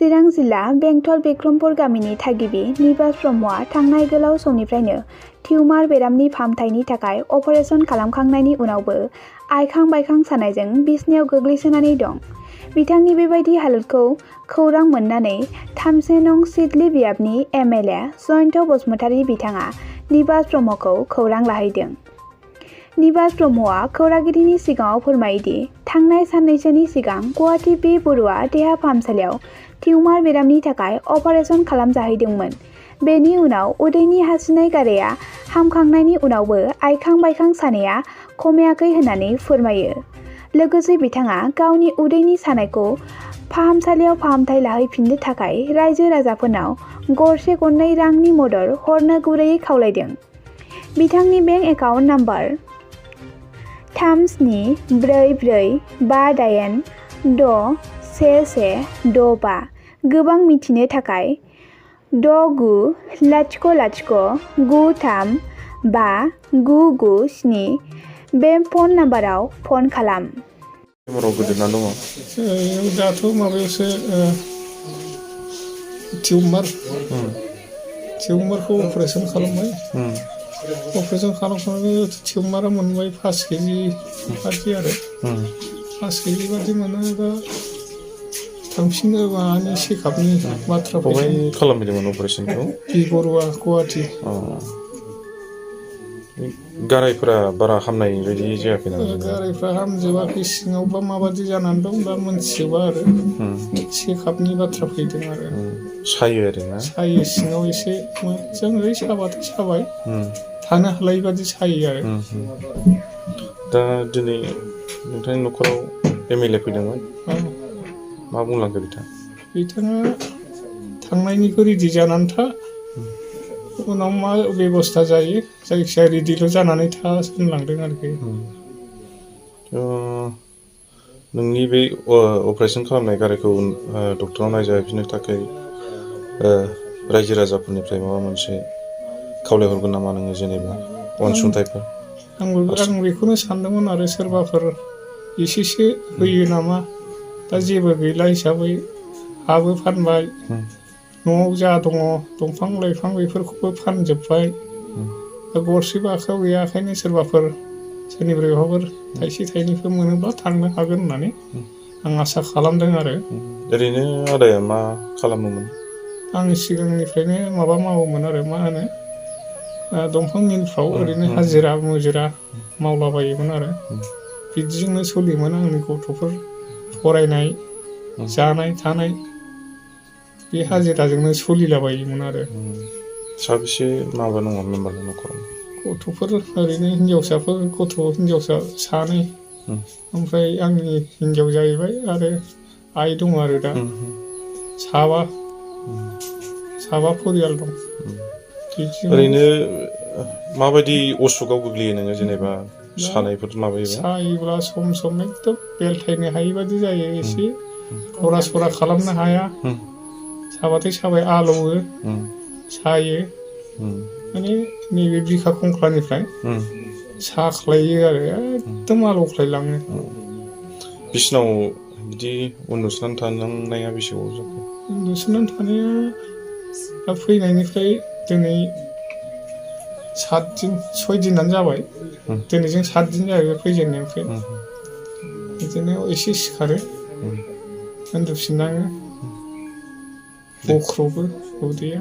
चिरां जिल्ला बेंटल बिक्रमपुर गामिनि थागिबि निबास ब्रह्मआ थांनाय गोलाव समनिफ्रायनो टिउमार बेरामनि फाहामथायनि थाखाय अपारेशन खालामखांनायनि उनावबो आइखां बायखां सानायजों बिसनायाव गोग्लैसोनानै दं। बिथांनि बेबायदि हालोदखौ खौरां मोननानै 3 नं सिडली बियाबनि एमएलए जयन्त बसुमतारी बिथाङा निबास ब्रह्मखौ खौरां लाहैदों। निबास ब्रह्मआ खौरांगिरिनि सिगाङाव फोरमायोदि थांनाय साननैसोनि सिगां गुवाहाटी बि बरुवा देहा फाहामसालियाव टिउमार बेरामनि थाखाय अपारेशन खालामजाहैदोंमोन। बेनि उनाव उदैनि हासुनाय गाराया हामखांनायनि उनावबो आइखां बायखां सानाया खमायाखै होननानै फोरमायो। लोगोसे बिथाङा गावनि उदैनि सानायखौ फाहामसालियाव फाहामथाय लाहैफिननो थाखाय रायजो राजाफोरनाव गरसे गरनै रांनि मदद हरनो गुरैयै खावलायदों। बिथांनि बेंक एकाउन्ट नम्बर 3745861165 गोबां मिथिनो थाखाय 6900935997 बे फन नाम्बाराव फन खालाम। दाथ' माबायावसो टिउमारखौ अपारेशन खालामबाय। अपारेशन खालामखांनानै टिउमारा मोनबाय 5 केजि बादि आरो 5 केजि बादि मोनोबा थांफिनो माबानि चेकआपनि बाथ्रा फैदों। खालामदोंमोन अपारेशनखौ बि बरुवा गुवाहाटी। गारायफोरा बारा हामनाय बायदि जायाखै नामा? गारायफ्रा हामजोबाखै, सिङावबा माबादि जानानै दं दा मोनथिजोबा आरो चेकआपनि बाथ्रा फैदों आरो। सायो आरोना? सायो, सिङाव एसे मोजाङै साबाथाय साबाय, थानो हालायै बादि सायो आरो। दा दिनै नोंथांनि न'खराव एमएलए फैदोंमोन, मा बुंलांखो बिथाङा थांनायनिखौ रेडि जानानै था, उनाव मा बेबस्था जायो जायखिजाया रेडिल' जानानै था होनलांदों आरोखि। नोंनि बे अपारेशन खालामनाय गारायखौ डक्टरनाव नायजाहैफिननो थाखाय रायजो राजाफोरनिफ्राय माबा मोनसे खावलायहरगोन नामा नोङो, जेनेबा अनसुंथाइफोर? आं बेखौनो सानदोंमोन आरो सोरबाफोर एसेसो होयो नामा। दा जेबो गैला हिसाबै हाबो फानबाय, न'आव जा दङ दंफां लाइफां बेफोरखौबो फानजोब्बाय। दा गरसेबो आखाइयाव गैया, ओंखायनो सोरबाफोर सोरनिफ्रायबाफोर थाइसे थाइनैफोर मोनोब्ला थांनो हागोन होननानै आं आसा खालामदों आरो। ओरैनो आदाया मा खालामोमोन? आं सिगांनिफ्रायनो माबा मावोमोन आरो, मा होनो दंफां मिलफ्राव ओरैनो हाजिरा मुजिरा मावलाबायोमोन आरो। बिदिजोंनो सोलियोमोन आंनि गथ'फोर फरायनाय, जानाय थानाय, बे हाजिराजोंनो सोलिलाबायोमोन आरो। साबेसे माबा दङ मेम्बार न'खराव? गथ'फोर ओरैनो हिनजावसा 2, ओमफ्राय आंनि हिनजाव जाहैबाय आरो आइ दङ आरो दा। साबा परियाल दं। ओरैनो माबायदि असुखआव गोग्लैयो नोङो, जेनेबा सानायफोर माबायोबा? सायोब्ला सम सम एकदम बेलथायनो हायि बादि जायो, एसे थरा सरा खालामनो हाया, साबाथाय साबाय आलौवो, सायो, माने नैबे बिखा खंख्लानिफ्राय साख्लायो आरो एकदम आलौख्लायलाङो। बिसिनाव बिदि उन्दुसोनानै थानांनाया बेसे गोबाव जाखो? उन्दुसोनानै थानाया दा फैनायनिफ्राय दिनै 6 दिनानो जाबाय। दिनैजों 7 दिन जाहैबाय फैजेननायनिफ्राय। बिदिनो एसे सिखारो, उन्दुफिननाङो, बख्र'बो उदैया।